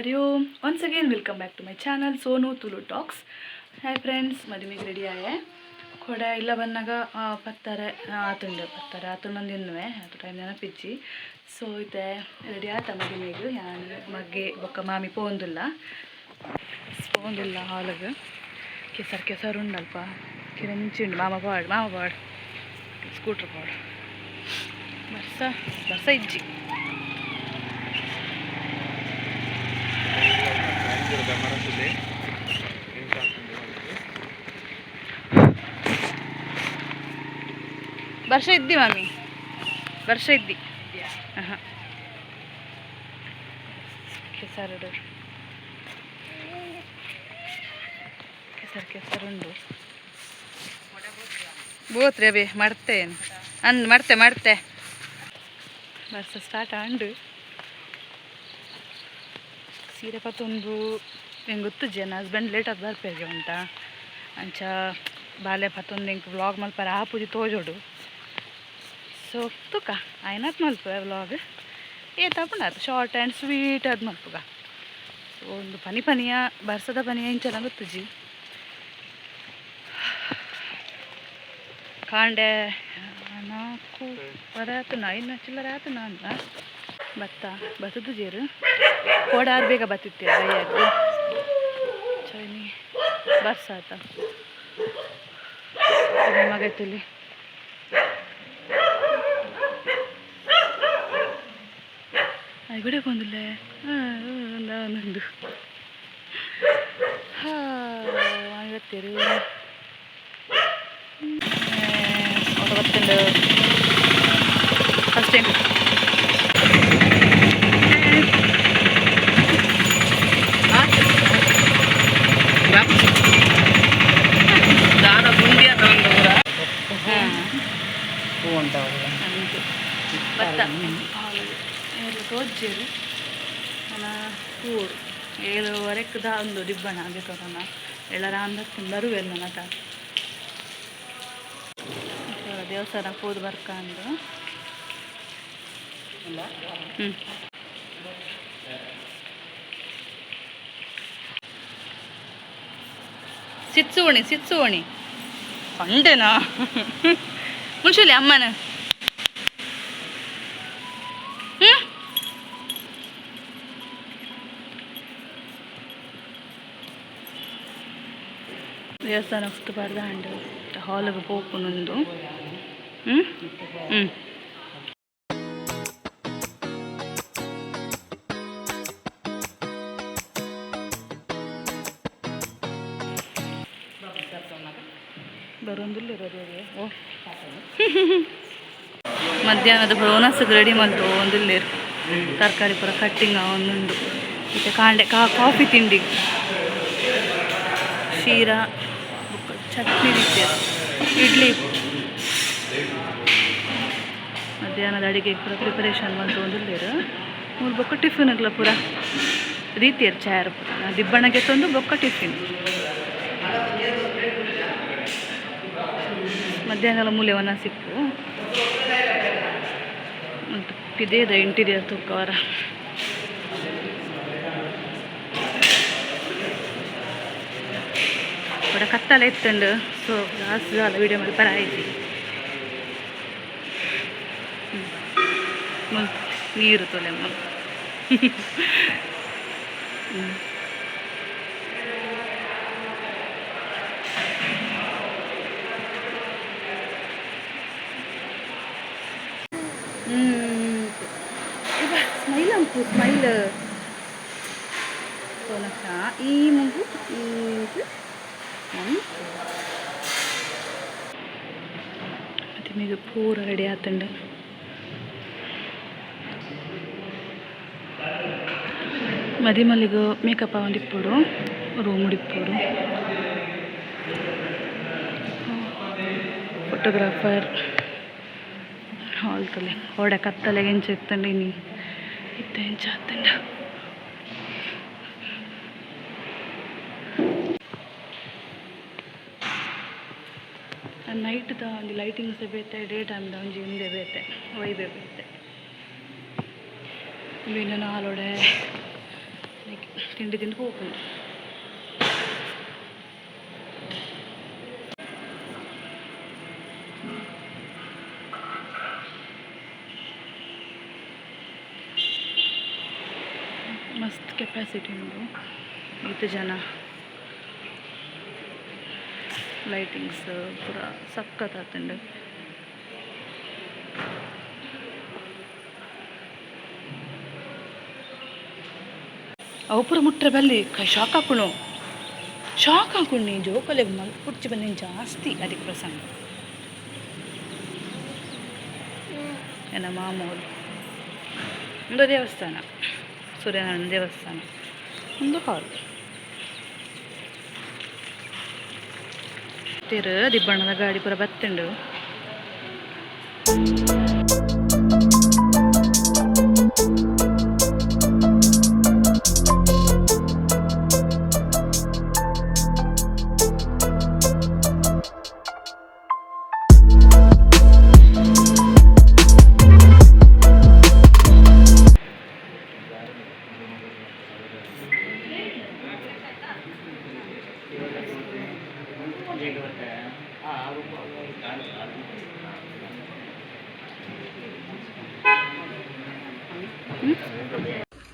Hari Om. Once again welcome back to my channel Sonu Tulu talks. Hi friends, ಮದುವೆಗೆ ready ಆಯೆ. ಕೊಡೆ ಇಲ್ಲ ಬಂದಾಗ ಪತ್ತಾರೆ ಆತುಂಡು, ಪತ್ತಾರೆ ಆತುಂಡು ಇನ್ನುವೆ ಅದು ಟೈಮ್ ನೆನಪಿಜ್ಜಿ. ಸೊ ಇತ್ತೆ ರೆಡಿ ಆತ ಮದುವೆಗೆ. ಯಾನ್ ಮಗ್ಗೆ ಬೊಕ್ಕ ಮಾಮಿ ಪೋಂದುಲ್ಲ ಪೋಂದುಲ್ಲ ಹಾಲಿಗೆ. ಕೆಸರು ಕೆಸರು ಉಂಡಲ್ಪ, ಕಿರಂಚಿ ಉಂಡು. ಮಾಮ ಪಾಡು, ಮಾಮ ಪಾಡು, ಸ್ಕೂಟ್ರ್ ಪಾಡು. ಬರ್ಸ ಬರ್ಸ ಇಜ್ಜಿ. ವರ್ಷ ಇದ್ದಿ ಮಾಮಿ, ವರ್ಷ ಇದ್ದಿ. ಹಾಂ, ಕೆಸರು ಕೆಸರು ಕೆಸರುಂಡು. ಬೋತ್ರಿ ಅಬೆ ಮಡ್ತೇನು ಅಂದ್ ಮಡ್ತೆ ಮಡ್ತೆ. ವರ್ಷ ಸ್ಟಾರ್ಟ್ ಆಂಡು. ಸೀರೆ ಪತ್ತೊಂದು ಎಂಗೆ ಗೊತ್ತುಜ್ಜಿ, ನನ್ನ ಹಸ್ಬೆಂಡ್ ಲೇಟ್ ಆದ್ ಬರ್ಪೆರ್ಗೆ ಉಂಟ. ಅಂಚ ಬಾಲೆ ಪತ್ತೊಂದು ಎಂಕ್ ವ್ಲಾಗ್ ಮಲ್ಪರ ಆಪುಜಿ ತೋಜೋಡು. ಸೊ ತುಕ ಆಯ್ನಾತ್ ಮಲ್ಪುವೆ ವ್ಲಾಗ್. ಏತಾಪುಂಡು ಅದು ಶಾರ್ಟ್ ಆ್ಯಂಡ್ ಸ್ವೀಟ್ ಅದು ಮಲ್ಪುಗ. ಸೊ ಒಂದು ಪನಿ ಪನಿಯ ಬರ್ಸದ ಪನಿಯ ಇಂಚನ ಗೊತ್ತುಜ್ಜಿ. ಕಾಂಡೆ 4:30 ಆತುಂಡು, 5 ಚಿಲ್ಲರೆ ಆತುಂಡು ಅಂತ. ಬತ್ತ ಬತ್ತದ ಜೇರು ಕೋಡಾರು ಬೇಗ ಬತ್ತಿತ್ತೆ ಬೈಯಾಗ. ಚೈನಿ ಬರ್ಸಾತ ಮಗೈತಲ್ಲಿ. ഇവിടെ പോകുന്നില്ലേ? എന്താ വാങ്ങി ഓട്ടോ. First time. ಭತ್ತ ತೋಜ್ಜೇರು ನನ್ನ ಕೂಡು 7:30ಕ್ಕೆ ದಾ ಒಂದು ದಿಬ್ಬಣ ಹಾಗೆ ತೋರಣ ಎಲ್ಲರ ಅಂದಕ್ಕೆ ಬರುವೆ ನನ್ನ ತ ದೇವಸ್ಥಾನ ಪೋದು ಬರ್ಕಂದು. ಹ್ಞೂ, ಸಿತ್ಸುವಣಿ ಸಿತ್ಸುವಣಿ ಪಂಡೆನಾ ಮುನ್ಶೂಲಿ ಅಮ್ಮನ. ಹ್ಞೂ, ದೇವಸ್ಥಾನ ಪಾಡ್ದಾಂಡು ಹಾಲಿಗೆ ಪೋಪುನೊಂದು. ಹ್ಞೂ ಹ್ಞೂ ಬರೋಂದಿಲ್ಲ. ಓ, ಮಧ್ಯಾಹ್ನದ ಬೋನಸ್ಗೆ ರೆಡಿ ಮಂತು ಒಂದಿಲ್ಲೇರು. ತರಕಾರಿ ಪೂರ ಕಟ್ಟಿಂಗ್ ಒಂದುಂಡು. ಮತ್ತು ಕಾಂಡೆ ಕಾಫಿ ತಿಂಡಿ ಶೀರಾ ಬೊಕ್ಕ ಚಟ್ನಿ ರೀತಿಯ ಇಡ್ಲಿ. ಮಧ್ಯಾಹ್ನದ ಅಡಿಗೆ ಪೂರ ಪ್ರಿಪರೇಷನ್ ಮಂತು ಒಂದಿಲ್ಲೇರು. ಮೂರು ಬೊಕ್ಕ ಟಿಫಿನ್ ಅಗ್ಲ ಪೂರ ರೀತಿಯರ್ ಚಾಯರ್ ಪೂರ ದಿಬ್ಬಣಗೆ ತಂದು ಬೊಕ್ಕ ಟಿಫಿನ್. ಮಧ್ಯಾಹ್ನ ಮೂಲೆವನ್ನ ಸಿಕ್ಕು ಮತ್ತು ಪಿದೇದ ಇಂಟೀರಿಯರ್ ತೂಕವರ. ಕೂಡ ಕತ್ತಲೆ ಇತ್ತುಂಡು. ಸೊ ಜಾಸ್ತಿ ದಾಲ ವಿಡಿಯೋ ಮಲ್ಪರ ಆಯ್ತು. ನೀರು ತೊಲೆ ಮುಲ್. ಸ್ಮೈಲ್ ಅಂಪು ಸ್ಮೈಲ್ ಸೋನಕ್ಷ ಈ ಮಗು ಈ. ಮದಿಮೆಗೆ ಪೂರ ರೆಡಿ ಆತುಂಡು. ಮದಿಮಲ್ಲಿಗೆ ಮೇಕಪ್ ಆವೊಂದಿಪ್ಪೊಡು, ರೂಮ್ ಇಪ್ಪೊಡು. ಫೋಟೋಗ್ರಾಫರ್ ಹಾಲ್ ತಲೆ ಓಡೆ ಕತ್ತಲೆಗೆ ಎಂಚ ಇತ್ತಂಡು ಇನಿ ಇತ್ತೆ ಎಂಚ ಆತುಂಡು. ನೈಟ್ದ ಒಂಜಿ ಲೈಟಿಂಗ್ಸ್ ಬೇತೆ, ಡೇ ಟೈಮ್ದ ಒಂಜಿ ಉಂದೆ ಬೇತೆ, ವೈಬೆ ಬೇತೆ. ಮೀನಿನ ಹಾಲೋಡೆ. ತಿಂಡಿ ತಿಂದು ಪೋಪುಂಡು. ಮಸ್ತ್ ಕೆಪಾಸಿಟಿ ಉಂಡು. ಈತ್ ಜನ, ಲೈಟಿಂಗ್ಸ್ ಪೂರ ಸಖತ್ ಆತುಂಡು. ಅವು ಪೂರ ಮುಟ್ರೆ ಬಲ್ಲಿ, ಶಾಕ್ ಹಾಕುಣು, ಶಾಕ್ ಹಾಕುಣಿ. ಜೋಕುಲೆಗ್ ಮಲ್ಪುಡ್ಚಿ ಬನ್ನಿ ಜಾಸ್ತಿ ಅಧಿಕ ಪ್ರಸಂಗ. ಎನ್ನ ಮಾಮೂಲು ಒಂದು ದೇವಸ್ಥಾನ, ಸೂರ್ಯನಾರಾಯಣ ದೇವಸ್ಥಾನ. ಒಂದು ಹಾಲ್ ತಿರು ದಿಬ್ಬಣ್ಣದ ಗಾಡಿ ಪೂರ ಬತ್ತುಂಡು.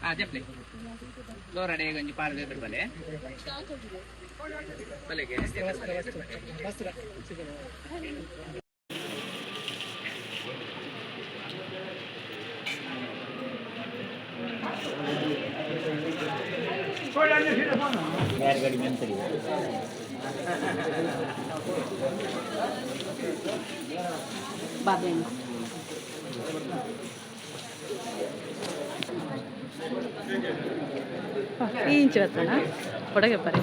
ಆ ಜಪ್ಲೆ ಲೋರಡೆ ಒಂಜಿ ಪಾರ್ದ ಎದುರು ಬಲೆ ಬಲೆಗೆ. ಈ ಇಂಚು ಬತ್ತನ ಕೊಡಗೆ ಬರಿ.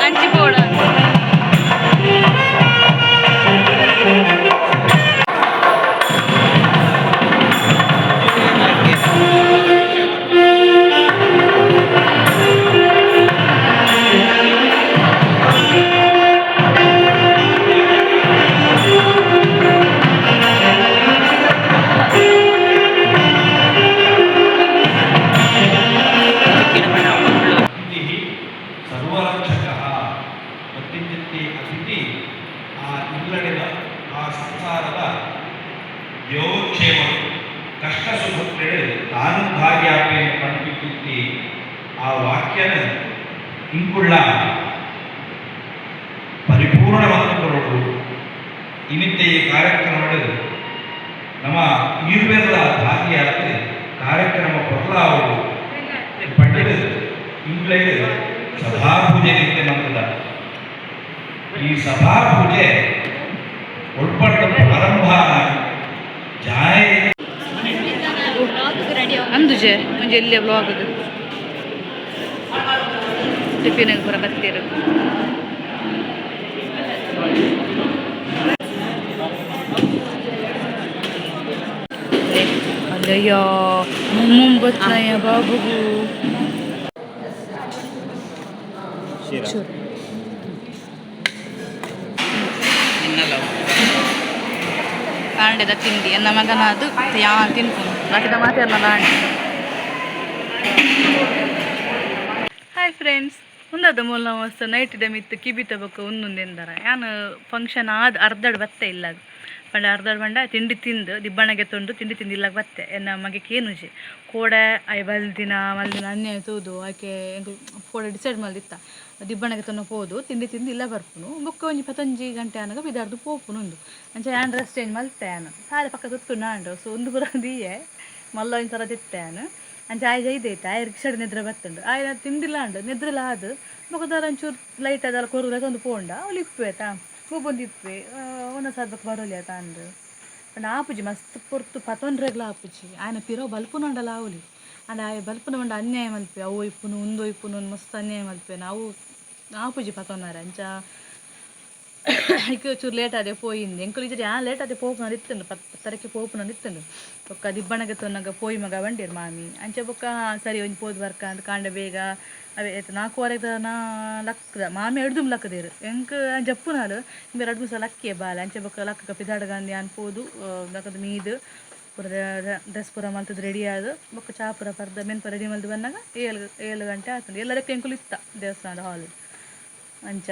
ಅಂಚಿ. ಅತಿಥಿ ಸರ್ವರಕ್ಷಕ. ಪ್ರತಿನಿತ್ಯ ಅತಿಥಿ ಆ ಇಲ್ಲಡೆದ, ಆ ಸಂಸಾರದ ಯೋಗಕ್ಷೇಮ, ಕಷ್ಟ ಸುಖಗಳು ತಾನು ಭಾಗಿಯಾಪೆ ಪಂಪಿತ್ತಿ. ಆ ವಾಕ್ಯನ ಇಂಕುಳ್ಳ ಪರಿಪೂರ್ಣವಂತಕೊರಡು. ಇನ್ನಿತ್ತೆ ಈ ಕಾರ್ಯಕ್ರಮಗಳು ನಮ್ಮ ಈರ್ವೆಲ್ಲ ಭಾಗಿಯಾದ ಕಾರ್ಯಕ್ರಮ ಪೊರ್ಲಾವು ಪಂಡಿತ ಇಂಗ್ಲೇಡ್ ಸಭಾ ಪೂಜೆ ನಿತ್ಯ ಮಂತ್ರದ. ಈ ಸಭಾ ಪೂಜೆ ಒಳ್ಪಟ್ಟ ಪ್ರಾರಂಭ. ತಿಂದುಜೆ ಒಂಜಿ ಎಲ್ಲಿಯ ಬ್ಲಾಗ್ ಟಿಫಿನ್ ಪೂರ ಬತ್ತೀರು. ಅಲ್ಲಯ್ಯ, ಮುಂಬತ್ನಯ್ಯ ಬಾಬುಗು. ಚೂರು. ಕಾಂಡೆದ ತಿಂಡಿ ಎನ್ನ ಮಗನ ಅದು ಯಾ ತಿನ್ಕೊಂಡು ಬಾಕಿದ ಮಾತಾಡಲ್ಲ. ಹಾಯ್ ಫ್ರೆಂಡ್ಸ್, ಉಂದದ ಮೂಲ ಮಸ್ತ್ ನೈಟ್ ದ ಮಿತ್ತು ಕಿಬಿತ ಬೊಕ್ಕ ಉಂದೊಂದೆಂದರ ಯಾನ್ ಫಂಕ್ಷನ್ ಆದ್ ಅರ್ಧಡ್ ಬತ್ತೆ ಇಲ್ಲ ಪಂಡ. ಅರ್ಧಡ್ ಪಂಡ ತಿಂಡಿ ತಿಂದು ದಿಬ್ಬಣಗೆ ತೊಂಡು ತಿಂಡಿ ತಿಂದು ಇಲ್ಲಾಗ ಬತ್ತೆ. ಎನ್ನ ಮಗೆ ಕೇನುಜಿ ಕೋಡೆ ಆಯ್ ಬಲ್ದಿನ ಮಲ್ದಿನ ಅನ್ಯಾಯ ತೂದು ಆಕೆ ಎಂಕುಲು ಕೋಡೆ ಡಿಸೈಡ್ ಮಲ್ದಿತ್ತ, ದಿಬ್ಬಣಗೆ ತೊನ್ನ ಪೋದು ತಿಂಡಿ ತಿಂದು ಇಲ್ಲ ಬರ್ಪುನು, ಬೊಕ್ಕ ಒಂಜಿ ಪತ್ತೊಂಜಿ ಗಂಟೆ ಆನಗ ಪಿದಾರ್ದು ಪೋಪುನು ಉಂದು. ಅಂಚ ಯಾನ್ ಡ್ರೆಸ್ ಚೇಂಜ್ ಮಲ್ತೆ. ಯಾನ್ ಸಾಲೆ ಪಕ್ಕ ತುತ್ತುಂಡು ಆಂಡು. ಸೊ ಉಂದು ಪೂರ ದೀಯೆ ಮಲ್ಲ ಒಂಜಿ ಸಲ ತಿತ್ತೆ ಯಾನ್. ಅಂಚ ಆಯ್ ಜೈದೈತೆ ಆಯ್ ರಿಕ್ಷಾಡ್ ನಿದ್ರೆ ಬತ್ತುಂಡು. ಆಯ್ನ ತಿಂದಿಲ್ಲ ಅಂಡು ನಿದ್ರೆಲ ಆದ್ ಬೊಕ ದಾಲ ಒಂಚೂರು ಲೈಟ್ ಅದೆಲ್ಲ ಕೊರು ಒಂದು ಪೋಂಡ ಅವ್ಲು ಇಪ್ಪುವೆ ತಾ ಗೊಬ್ಬೊಂದು ಇಪ್ಪುವೆ. ಒಂದೊಂದು ಬೊಕ ಬರೋಲಿ ಆತ ಅಂದ್ ಪಂಡ ಆಪುಜಿ. ಮಸ್ತ್ ಪೊರ್ತು ಪತೊಂಡ್ರೆಗ್ಲ ಆಪುಜಿ. ಆಯನ ಪಿರವು ಬಲ್ಪುನಂಡಲ ಆವೊಲಿ. ಆಂಡ ಆಯೆ ಬಲ್ಪುನ ಪಂಡ ಅನ್ಯಾಯ ಮಲ್ಪೆ. ಅವು ಇಪ್ಪುನು ಉಂದು ಇಪ್ಪುನು ಮಸ್ತ್ ಅನ್ಯಾಯ ಮಲ್ಪೆ. ನಾವು ಆಪುಜಿ ಪತೊನರೆ. ಅಂಚ ಐಕ್ ಚೂರು ಲೇಟ್ ಆದೆ ಪೋಯಿಂದು. ಎಂಕುಲು ಇಜ್ಜಿ ಯಾನ್ ಲೇಟ್ ಆದೆ ಪೋಪುನ ಇತ್ತುಂಡು. 10 ಪತ್ತರಕ್ಕೆ ಪೋಪುನ ಇತ್ತುಂಡು. ಬೊಕ್ಕ ದಿಬ್ಬಣಗೆ ತೊನ್ನಗ ಪೋಯಿ ಮಗ ಬಂಡೇರು ಮಾಮಿ. ಅಂಚ ಬೊಕ್ಕ ಸರಿ ಒಂಜಿ ಪೋದು ಬರ್ಕ ಅಂದ್ ಕಾಂಡೆ ಬೇಗ ಅವೇ ಏತ್ 4:30ದ ನಾ ಲಕ್ಕದ. ಮಾಮಿ ಎಡ್ದುಮ್ ಲಕ್ಕದೇರು, ಎಂಕ್ ಜಪ್ಪುನಾಲು ಇಂಬೆ ರಡ್ಡ್ ಮೂಜಿ ಸಲ ಲಕ್ಕಿಯೆ ಬಾಲೆ. ಅಂಚ ಬೊಕ್ಕ ಲಕ್ಕಕ ಪಿದಾಡ್ಗಂದು ಯಾನ್ ಪೋದು ಲಕ್ಕದ ಮೀದು ಪೂರ ಡ್ರೆಸ್ ಪೂರ ಮಲ್ತುದು ರೆಡಿ ಆದ್ ಬೊಕ್ಕ ಚಾ ಪೂರ ಪರ್ದ ಮೆನ್ಪ ರೆಡಿ ಮಲ್ತ್ ಬನ್ನಗ 7 7 ಗಂಟೆ ಆತುಂಡು. ಎಲ್ಲದಕ್ಕೆ ಎಂಕುಲು ಇತ್ತ ದೇವಸ್ಥಾನದ ಹಾಲ್. ಅಂಚ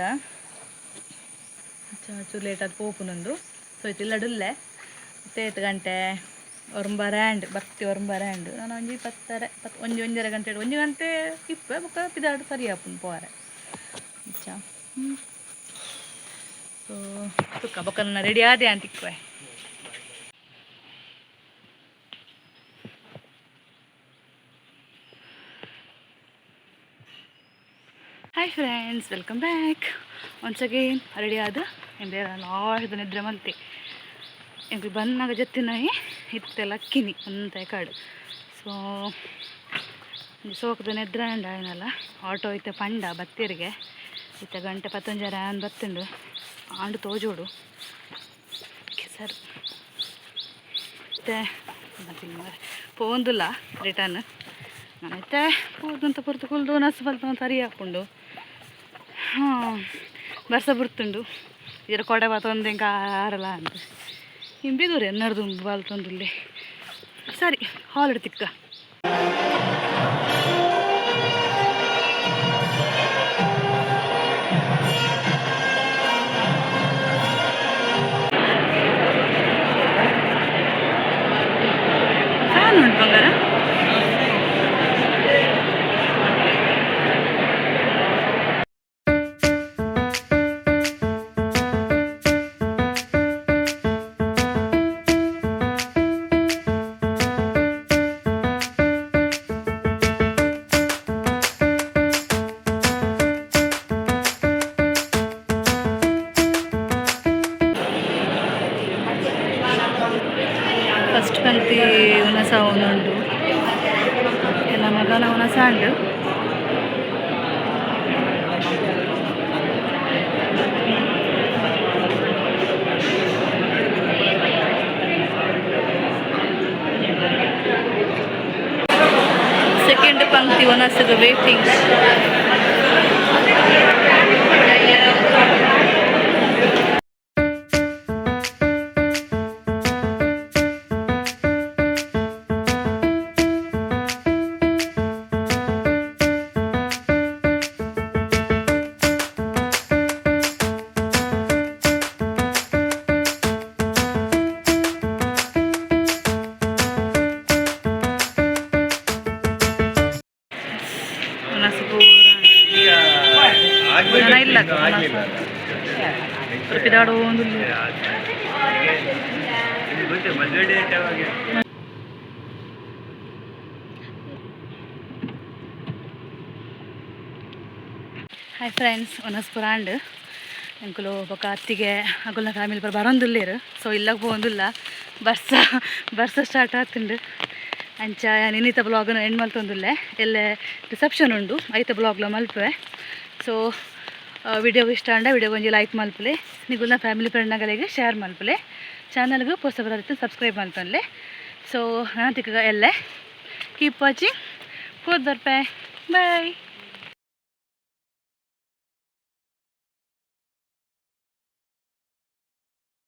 ಅಂಚ ಚೂರು ಲೇಟ್ ಆದ್ ಪೋಪುನಂದು. ಸೊ ಇತ್ತೆ ಇಲ್ಲಡುಲ್ಲೆ. ಇತ್ತೆ ಏತ್ ಗಂಟೆ? ಒರ್ಂಬರೆ ಆಂಡ್. ಬತ್ತಿ ಒರ್ಂಬರೆ ಆಂಡ್. ನಾನು ಒಂಜಿ ಪತ್ತರೆ ಪತ್ ಒಂಜಿ ಒಂಜರೆ ಗಂಟೆ 1 ಗಂಟೆ ಇಪ್ಪೆ. ಬೊಕ್ಕ ಪಿದಾಡ್ ಸರಿ ಆಪುಂಡು ಪೋರೆ. ಅಂಚ ಸೊ ತುಕ್ಕ ಬೊಕ್ಕ ನನ್ನ ರೆಡಿ ಆದೆ ಅಂತ ತಿಕ್ಕುವೆ. Hi friends, welcome back once again. Ready ಆದ ಎಂದೇ ಲಾಸ್ಟ್ ನಿದ್ರೆ ಮಲ್ತೆ. ಎಂಕುಲು ಬನ್ನಗ ಜತ್ತಿನಾಯಿ ಇತ್ತೆ ಲಕ್ಕಿನಿ ಒಂತೆ ಕಾಡು. ಸೊ ಸೋಕದ ನಿದ್ರೆ ಅಂಡ ಆಯ್ನಲ್ಲ. ಆಟೋ ಇತ್ತೆ ಪಂಡ ಬತ್ತೀರಿಗೆ. ಇತ್ತೆ ಗಂಟೆ ಪತ್ತೊಂಜರೆ ಆನ್ ಬತ್ತುಂಡು. ಆಂಡು ತೋಜೋಡು ಸರ್. ಇತ್ತೆ ಮತ್ತೆ ಪೋಂದುಲ್ಲ ರಿಟರ್ನ್ ನಾನು. ಇತ್ತೆ ಪೋದಂತ ಪೊರ್ತು ಕುಲ್ದು ನಸು ಬಲ್ತ ಸರಿ ಹಾಕೊಂಡು. ಹಾಂ, ಬರ್ಸ ಬರ್ತುಂಡು. ಇದರ ಕೊಡೆ ಬಾತೊಂದು ಎಂಕ ಆರಲ್ಲ ಅಂತ ಇಂಬಿದೂರು ಎನ್ನರ್ದು ಬಾಲ್ತೊಂದುಲ್ಲೆ. ಸರಿ, ಹಾಲ್ ತಿಕ್ಕ. ಫ್ಯಾನ್ ಉಂಟು ಬಂಗಾರ. ಫಸ್ಟ್ ಪಂಕ್ತಿ ಉನಸ ಉಂಡು. ಎಲ್ಲ ಮಗನ ಉನಸ ಉಂಡು. ಸೆಕೆಂಡ್ ಪಂಕ್ತಿ ಒನಸದ ವೇಟಿಂಗ್. ಉನಸು ಪೂರ ಇಲ್ಲ. ಪಿದಾಡು ಒಂದು. ಹಾಯ್ ಫ್ರೆಂಡ್ಸ್, ಒನಸ್ ಪುರಾಂಡ್. ಎಂಕುಲು ಬೊಕ್ಕ ಅತ್ತಿಗೆ ಅಗುಲ್ನ ಫ್ಯಾಮಿಲಿ ಪೂರ ಬರೋಂದುಲ್ಲೇರು. ಸೊ ಇಲ್ಲಗ್ ಪೋವೊಂದುಲ್ಲ. ಬರ್ಸ ಬರ್ಸ ಸ್ಟಾರ್ಟ್ ಆತುಂಡು. ಅಂಚ ಇನಿತ ಬ್ಲಾಗ್ನ ಎಂಡ್ ಮಲ್ತೊಂದುಲ್ಲೆ. ಎಲ್ಲೆ ರಿಸೆಪ್ಷನ್ ಉಂಡು, ಐತ ಬ್ಲಾಗ್ಲ ಮಲ್ಪುವೆ. ಸೊ ವಿಡಿಯೋ ಇಷ್ಟ ಆಂಡ ವಿಡಿಯೋ ಒಂಜಿ ಲೈಕ್ ಮಲ್ಪುಲೆ, ನಿಗುಲ್ನ ಫ್ಯಾಮಿಲಿ ಫ್ರೆಂಡ್ನಗಲಿಗೆ ಶೇರ್ ಮಲ್ಪುಲೆ, ಚಾನಲ್ಗೆ ಪೊಸಬರಾದಿತ್ತು ಸಬ್ಸ್ಕ್ರೈಬ್ ಮಲ್ಪನ್ಲೆ. ಸೊ ನಾನು ತಿಕ್ಕ ಎಲ್ಲೆ. Keep watching. ಪೋದು ಬರ್ಪೆ, ಬಾಯ್.